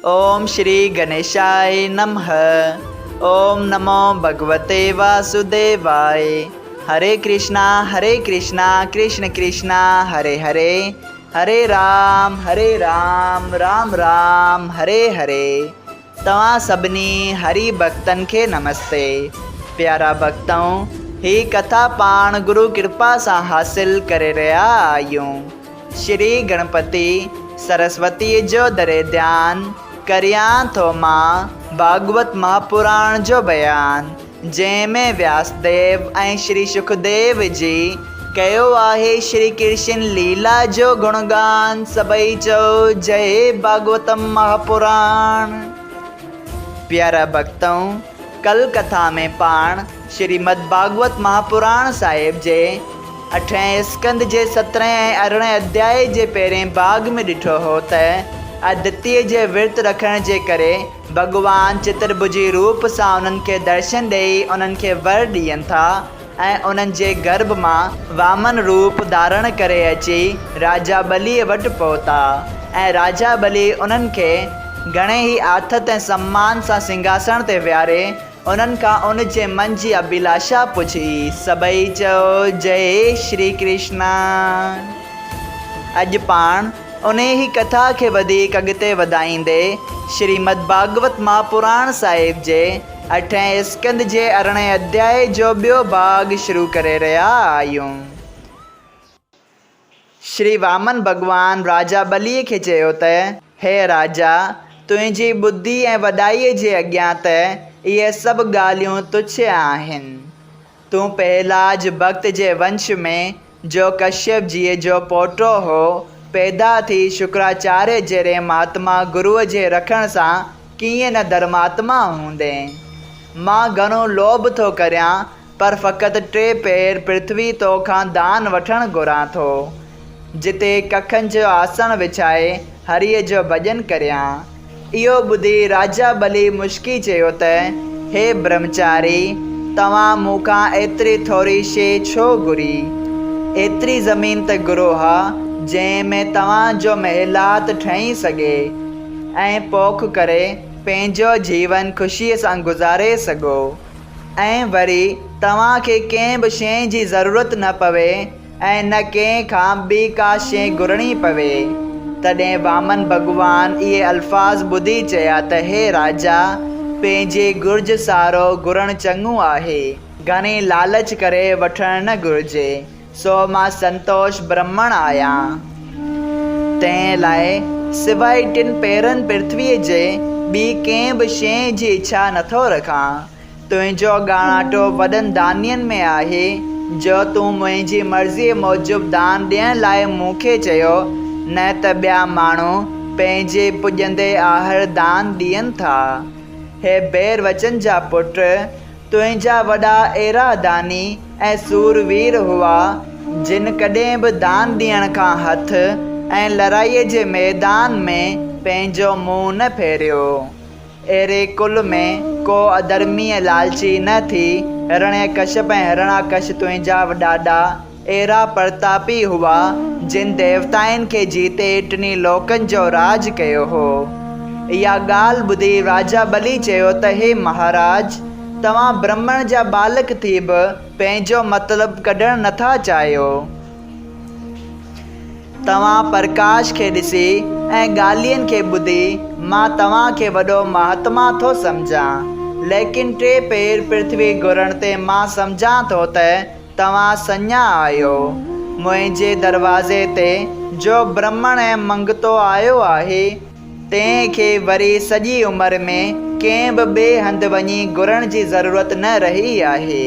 اوم شري گنيشاء نمه اوم نمو ڀڳوتي واسوديواء هري ڪرشنا هري ڪرشنا ڪرشن ڪرشنا هري هري هري رام هري رام رام رام هري هري توهان سڀني هري ڀڳتن کي نمستي. پيارا ڀڳتؤ هي ڪٿا پاڻ گرو ڪرپا سان حاصل ڪري رهيا آهيون. شري گڻپتي سرسوتيء جو دري ڌيان ڪريان ٿو مان ڀاڳوت مهاپراڻ جو بيان جنهن ۾ وياس ديو ۽ شري شڪديو جي ڪيو آهي شري ڪرشن ليلا جو گڻگان سڀئي چئو جئي ڀاڳوتم مهاپراڻ. پيارا ڀڳتؤ! ڪل ڪٿا ۾ پاڻ شريمد ڀاڳوت مهاپراڻ صاحب جي اٺين اسڪنڌ جي سترهين ۽ ارڙهين اڌيائي جي پهرين ڀاڳ ۾ ڏٺو هو ته ادتيء جي ورت رکڻ جي ڪري ڀڳوان چترڀجي روپ سان انهن کي درشن ڏيئي انهن کي ور ڏين ٿا ۽ انهن جي گرڀ مان وامن روپ ڌارڻ ڪري اچي راجا ٻليء وٽ پهتا ۽ راجا ٻلي انهن کي گهڻي ئي آٿت ۽ سمان سان سنگهاسڻ تي ويهاري انهن کان ان جي من جي اڀلاشا پڇي. سڀئي چئو جئي شري ڪرشنا. اڄ پاڻ انهيء ئي ڪٿا کي وڌيڪ اڳتي وڌائيندي شريمد ڀاڳوت مهاپراڻ صاحب جي اٺين اسڪنڌ جي ارڙهين اڌيائي جو ٻيو ڀاڳ شروع ڪري رهيا آهيون. شري وامن ڀڳوان راجا ٻليء کي چيو ته، هي راجا! تنهنجي ٻڌي ۽ وڏائيء جي اڳيان ته اهي سڀ ڳالهيون تڇ آهن. تون پهلاج ڀڳت جي ونش ۾، جو ڪشيپ جيء جو پوٽو هو، پيدا ٿي شڪراچاريه جهڙي مهاتما گروء جي رکڻ سان ڪيئن نه ڌرماتما هوندين. مان گهڻو لوڀ ٿو ڪريان، پر فقط ٽي پهر پرٿوي تو کان دان وٺڻ گهران ٿو، جتي ڪکن جو آسڻ وڇائي هريء جو ڀڄن ڪريان. اهو ٻڌي راجا ٻلي مشڪي چيو ته، هي برهمچاري! توهان مون کان ايتري ٿوري شيء ڇو گهري؟ ايتري زمين ته گهرو ها، جنهن ۾ توهان جو محلات ٺهي سگهي ۽ پوک ڪري پنهنجو جيون خوشيء سان گذاري سگهو ۽ وري توهان کي ڪنهن به شيء جي ضرورت نه پوي. ۽ نه ڪنهن کان ٻي ڪا شيء گهرڻي پوي. تڏهن وامن ڀڳوان اهي الفاظ ٻڌي چيا ته هي راجا! پنهنجي گهرج سارو گهرڻ چڱو آهي. گهڻي لالچ ڪري وٺڻ نه گهرجي. سو مان سنتوش برهمڻ آهيان. تنهن لاء سواء ٽن پهرن پرٿويء جي ٻي ڪنهن به شيء جي اڇا نٿو رکان. تنهنجو ڳاڻاٽو وڏن دانين ۾ آهي، جو تون منهنجي مرضيء موجب دان ڏيڻ لاء مون کي چيو، نه ته ٻيا ماڻهو پنهنجي پڄندي آهر دان ڏين ٿا. هي بير وچن جا پٽ، تنهنجا وڏا اهڙا داني ۽ سوروير هئا، جن ڪڏهن به دان ڏيڻ کان هٿ ۽ لڙائيء جي ميدان ۾ پنهنجو منهن نه ڦيريو. اهڙي ڪل ۾ ڪو اڌرمي ۽ لالچي نه ٿي. هرڻيڪشپ ۽ هرڻاڪش تنهنجا ڏاڏا اهڙا پرتاپي هئا، جن ديوتائن کي جيتي ٽنهي لوڪن جو راڄ ڪيو هو. اها ڳالهه ٻڌي راجا ٻلي چيو ته هي مهاراج! توهان برهمڻ جا ٻالڪ ٿي به پنهنجو مطلب ڪڍڻ نٿا چاهيو. توهان پرڪاش کي ڏسي ۽ ڳالهين کي ٻڌي مان توهان کي وڏو مهاتما ٿو سمجهان. ليڪن ٽي پهر پرٿوي گهرڻ تي مان سمجهان ٿو ته توهان سڃا آهيو. منهنجي دروازي تي جو برهمڻ ۽ منگتو آيو آهي، تنهن کي وري سڄي عمر ۾ ڪنهن به ٻئي هنڌ وڃي گهرڻ جي ضرورت نه رهي آهي.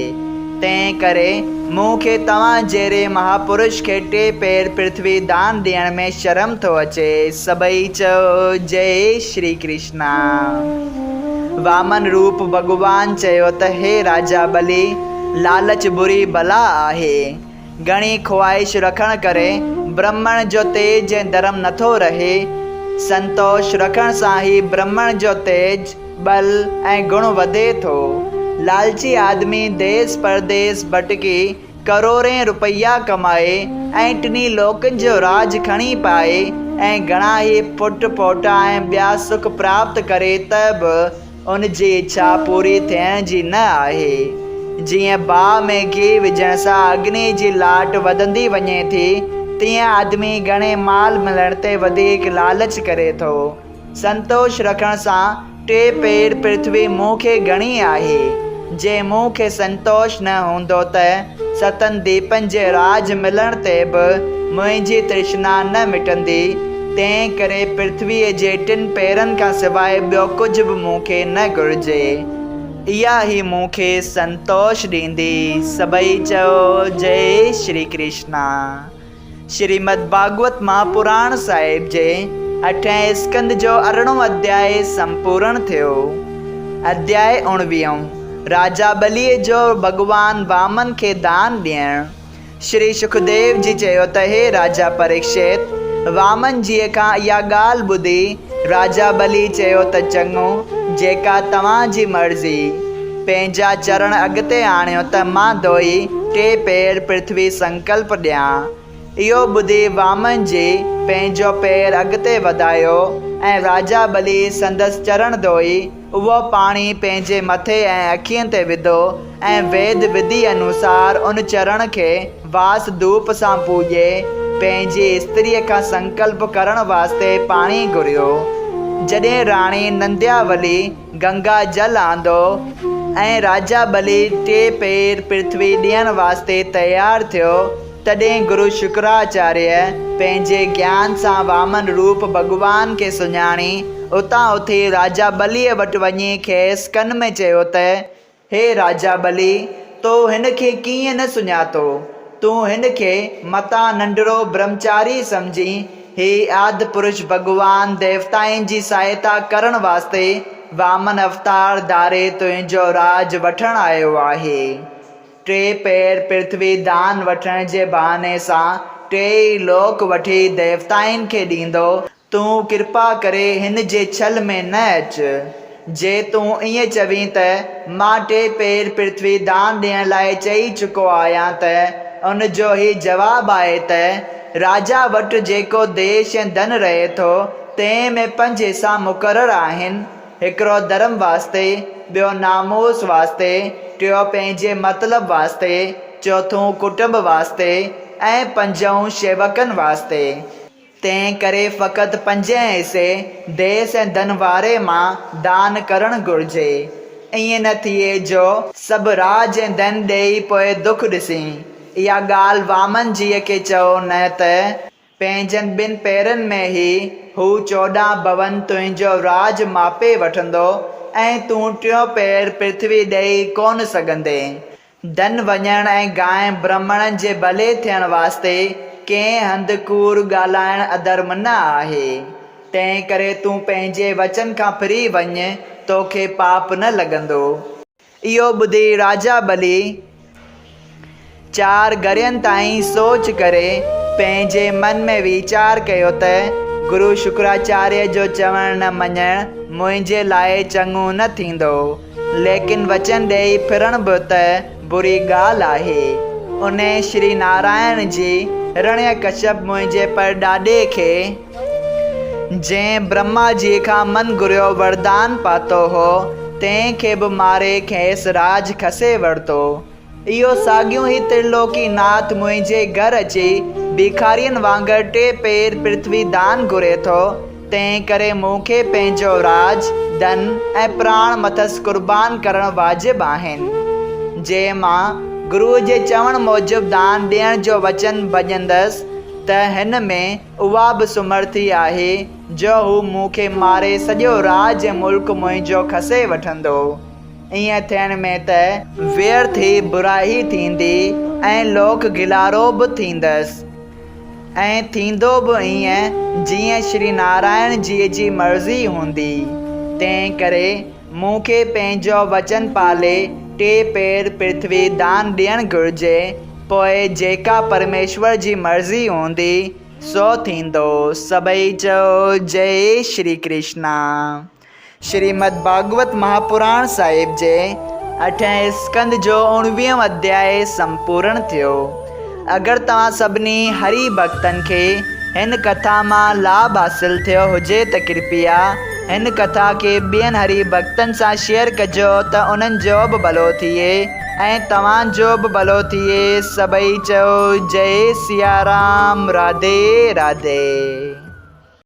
تنهن ڪري مون کي توهان جهڙي مهاپرش کي ٽي پير پرٿوي دان ڏيڻ ۾ شرم ٿو اچي. سڀئي چئو جئي شري ڪرشنا. وامن روپ ڀڳوان چيو ته هي راجا ٻلي! لالچ بري بلا آهي. گهڻي خواهش رکڻ ڪري برهمڻ جو تيج ۽ ڌرم نٿو رهي. سنتوش رکڻ سان ئي برهمڻ جو تيج، ٻل ۽ گڻ وڌي ٿو. لالچي آدمي ديس پرديس ڀٽڪي ڪروڙين رپيا ڪمائي ۽ ٽنهي لوڪن جو راڄ کڻي پائي، ۽ گهڻا ئي پٽ پوٽا ۽ ٻيا سک پراپت ڪري ته به ان جي اڇا پوري ٿيڻ جي نه آهي. جيئن باهه ۾ گيهه وجهڻ سان اگني جي لاٽ وڌندي وڃي ٿي، تيئن آدمي گهڻي مال ملڻ تي وڌيڪ لالچ ڪري ٿو. سنتوش رکڻ سان ٽي پير پرٿوي مون کي گهڻي آهي. جي مون کي سنتوش نه هوندو ته ستن ديپن جي راڄ ملڻ تي به منهنجي ترشنا نه مٽندي، تنهن ڪري پرٿويء جي ٽن پيرن کان سواء ٻيو ڪجهه به مون کي نه گهرجي. اها ئي مون کي سنتوش ڏيندي. سڀئي چئو، جئي شري ڪرشنا. شريمد ڀاڳوت مهاپراڻ صاحب جي اٺين اسڪنڌ جو ارڙهون اڌياء سمپورڻ ٿيو. اڌياء اڻويهون، راجا ٻليء جو ڀڳوان وامن کي دان ڏيڻ. شري شڪديو جي چيو ته هي راجا پريڪشت! وامن جيء کان اها ڳالهه ٻڌي راجا ٻلي چيو ته چڱو، جيڪا توهان جي مرضي. پنهنجا چرڻ اڳتي آڻيو ته مان ڌوئي ٽي پير پرٿوي سنڪلپ ڏيان. اهو ٻڌي وامن جي پنهنجو پير اڳتي وڌايو ۽ راجا ٻلي سندس چرڻ ڌوئي اهو پاڻي پنهنجي مٿي ۽ اکين تي وڌو ۽ ويد وڌي انوسار ان چرڻ کي واس ڌوپ سان پوڄي پنهنجي استريء کان سنڪلپ ڪرڻ واسطي پاڻي گهريو. جڏهن راڻي نندياولي گنگا جل آندو ۽ راجا ٻلي ٽي پير پرٿوي ڏيڻ واسطي تيار ٿيو، تڏهن گرو شڪراچاريه پنهنجي گيان سان وامن روپ ڀڳوان کي سڃاڻي، اتان اٿي راجا ٻليء وٽ وڃي کيس ڪن ۾ چيو ته، هي راجا ٻلي، تو هن کي ڪيئن نه سڃاتو؟ تون هن کي متان ننڍڙو برهمچاري سمجهين، هي آد پرش ڀڳوان ديوتائن جي سهائتا ڪرڻ واسطي وامن اوتار ڌاري تنهنجو راڄ وٺڻ آيو آهي. ٽي پير پرٿوي دان وٺڻ جي بهاني سان ٽيئي لوڪ وٺي ديوتائن کي ڏيندو، تون ڪرپا ڪري هن جي ڇل ۾ نه اچ. جي تون ائين چوين ته مان ٽي پير پرٿوي دان ڏيڻ لاء چئي چڪو آهيان ته ان جو هي جواب آهي ته راجا وٽ جيڪو ديش ۽ ڌن رهي ٿو تنهن ۾ پنج حصا مقرر آهن، هڪڙو ڌرم واسطي، ٻيو ناموس واسطي، ٽيون پنهنجي مطلب واسطي، چوٿون ڪٽنب واسطي ۽ پنجون شيوڪن واسطي. تنهن ڪري فقط پنجين حصي ديس ۽ ڌن واري مان دان ڪرڻ گهرجي. ائين نه ٿئي جو سڀ راڄ ۽ ڌن ڏيئي پوء دک ڏسين. اها ڳالهه وامن جيء کي چئو نه ته پنهنجن ٻن پيرن ۾ ئي هو 14 ڀون تنهنجو راڄ ماپي وٺندو ۽ تون ٽيون پير پرٿوي ڏيئي ڪونه سگهندين. ڌن وڃڻ ۽ گانء برهمڻن جي ڀلي ٿيڻ واسطي ڪنهن هنڌ ڪوڙ ڳالهائڻ اڌرم نه آهي. تنهن ڪري تون پنهنجي وچن کان ڦري وڃ، توکي پاپ نه لڳندو. اهو ٻڌي راجا ٻلي چار گهڙين تائين سوچ ڪري پنهنجي من ۾ ويچار ڪيو ته گرو شڪراچاريه جو چوڻ نه مڃڻ منهنجي لاء چڱو نه ٿيندو. ليڪن وچن ڏيئي ڦرڻ به ته بري ڳالهه آهي. انهي شري نارائڻ جي هرڻيه ڪشپ منهنجي پڙڏاڏي کي، جنهن برهما جي کان من گهريو وردان پاتو هو، تنهن کي به ماري کيس راڄ کسي ورتو. اهو ساڳيون ئي ترلوڪي ناٿ منهنجي گهر اچي بيکارين وانگر ٽي پير پرٿوي دان گهري ٿو، تنهن ڪري مون کي پنهنجو راڄ، ڌن ۽ پراڻ مٿس قربان ڪرڻ واجب آهن. جي مان گروء جي چوڻ موجب دان ڏيڻ جو وچن ڀڃندس ته هن ۾ اها به سمرٿي آهي جو هو مون کي ماري سڄو راڄ ۽ ملڪ منهنجو کسي وٺندو. ائين ٿيڻ ۾ ته ويرٿ ئي برائي ٿيندي ۽ لوڪ گلارو به ٿيندس. ۽ ٿيندو به ائين جيئن شري نارائڻ جيء جي مرضي هوندي. تنهن ڪري مون کي پنهنجو وچن پالي ٽي پير پرٿوي دان ڏيڻ گهرجي، پوء جيڪا پرميشور جي مرضي هوندي، سو ٿيندو. سڀئي چئو جئي شري ڪرشنا. شريمد ڀاڳوت مهاپراڻ صاحب جي اٺين اسڪنڌ جو اڻويهون اڌياء سمپورڻ ٿيو. اگر توهان سڀني هري ڀڳتن کي هن ڪٿا مان لاڀ حاصل ٿيو هجي ته ڪرپيا هن ڪٿا کي ٻين هري ڀڳتن سان شيئر ڪجو ته انهن جو به ڀلو ٿئي ۽ توهان جو به ڀلو ٿئي سڀئي چئو جئي سيارام راڌي راڌي.